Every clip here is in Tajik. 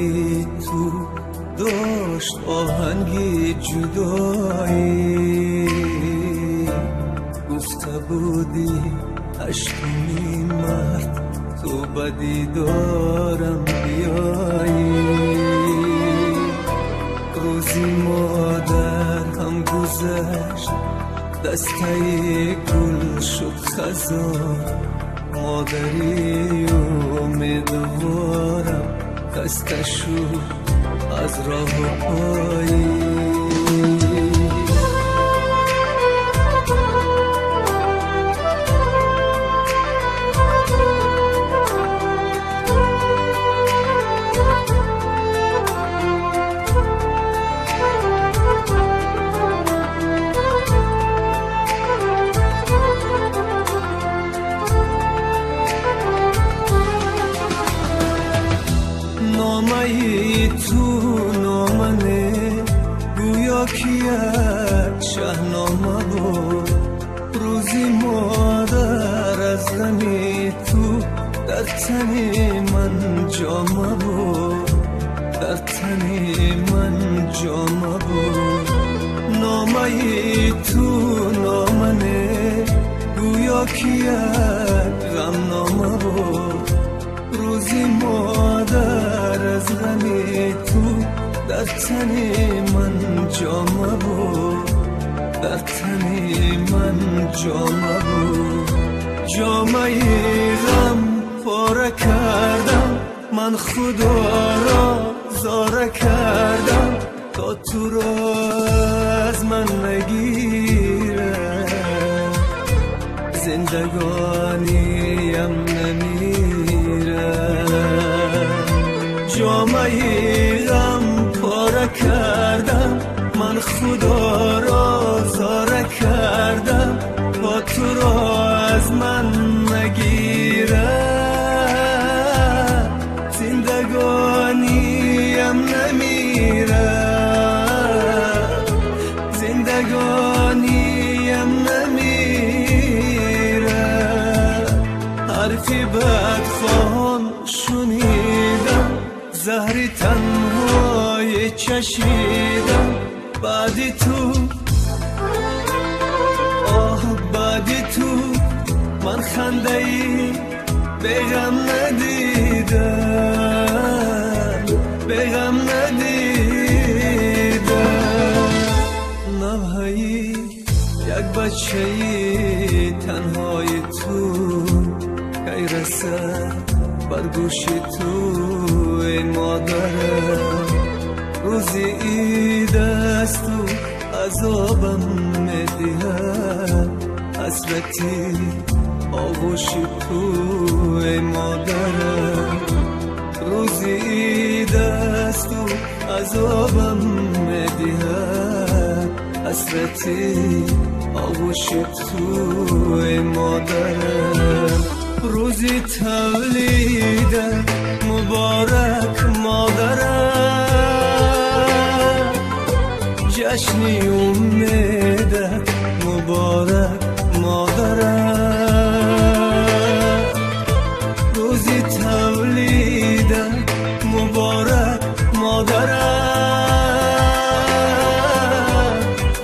Номаи ту дошт оҳанги ҷудоӣ, гуфта будӣ ҳаштуми март ту ба дидорам биёӣ. Рӯзи модар ҳам гузашт, дастаи гул шуд хазон, модари умедворам хаста шуд аз роҳу пойӣ. Номаи ту номане, гӯё ки як шаҳнома буд. Рӯзи модар аз ғами ту дар тани ман ҷома буд, дар тани ман ҷома буд. Номаи ту номане, гӯё ки як ғамнома буд. Рӯзи модар аз ғами ту дар тани ман ҷома буд, дар тани ман ҷома буд. Ҷомаи ғам пора кардам, ман Худоро зора кардам, то туро аз ман нагирад. Зиндагониям намирад. Ҷомаи ғам пора кардам, ман Худоро зора кардам, то туро аз ман нагирад. Зиндагониям намирад, зиндагониям намирад. Ҳарфи бадхоҳон шунидам, заҳри танҳои чашидам. Баъди ту, оҳ баъди ту, ман хандаи беғам надидам, беғам надидам. Навҳаи як бачаи танҳои ту кай расад бар гӯши ту, эй модарам? Рӯзи ид аст азобам медиҳад ҳасрати оғӯши ту, эй модарам. Рӯзи ид аст азобам медиҳад ҳасрати оғӯши ту, эй модарам. Рӯзи тавлидат муборак, модарам, ҷашни умедат муборак, модарам. Рӯзи тавлидат муборак, модарам,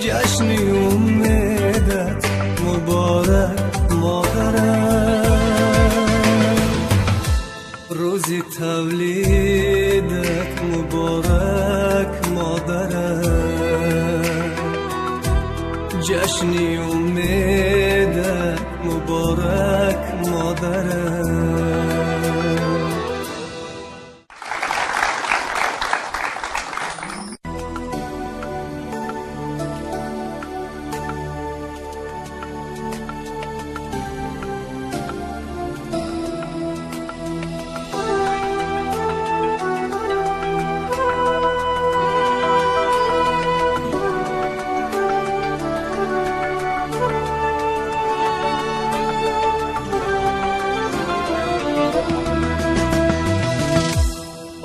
ҷашни умедат муборак, модарам. Рӯзи тавлидат муборак, модарам, ҷашни умедат муборак, модарам.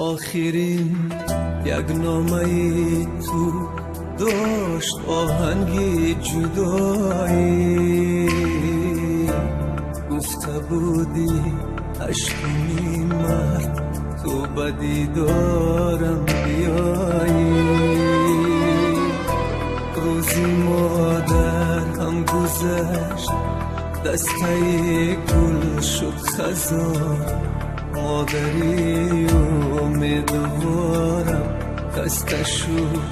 Охирин як номаи ту дошт оҳанги ҷудоӣ, гуфта будӣ ҳаштуми март ту ту ба дидорам биёӣ. Рӯзи модар ҳам гузашт, дастаи гул шуд хазон. Модари умедворам хаста шуд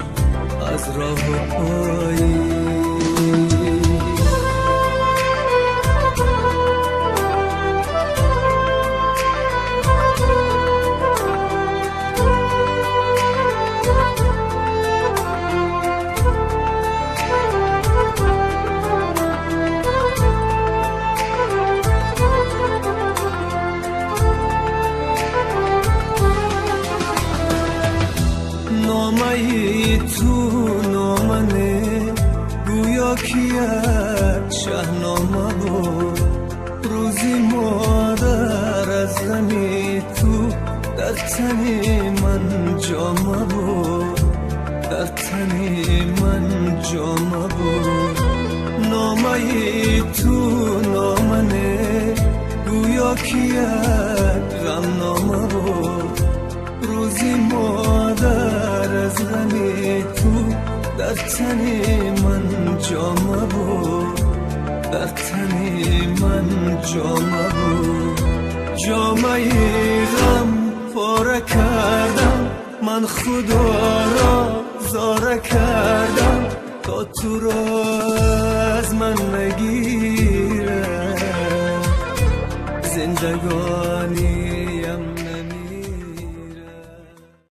аз роҳу пойӣ. Номаи ту номане, гӯё ки як шаҳнома буд. Рӯзи модар аз ғами ту дар тани ман ҷома буд, дар тани ман ҷома буд. Номаи ту номане, гӯё ки як ғамнома буд. Рӯзи модар аз ғами ту дар тани ман ҷома буд, дар тани ман ҷома буд. Ҷомаи ғам пора кардам, ман Худоро зора кардам, то туро аз ман нагирад. Зиндагониям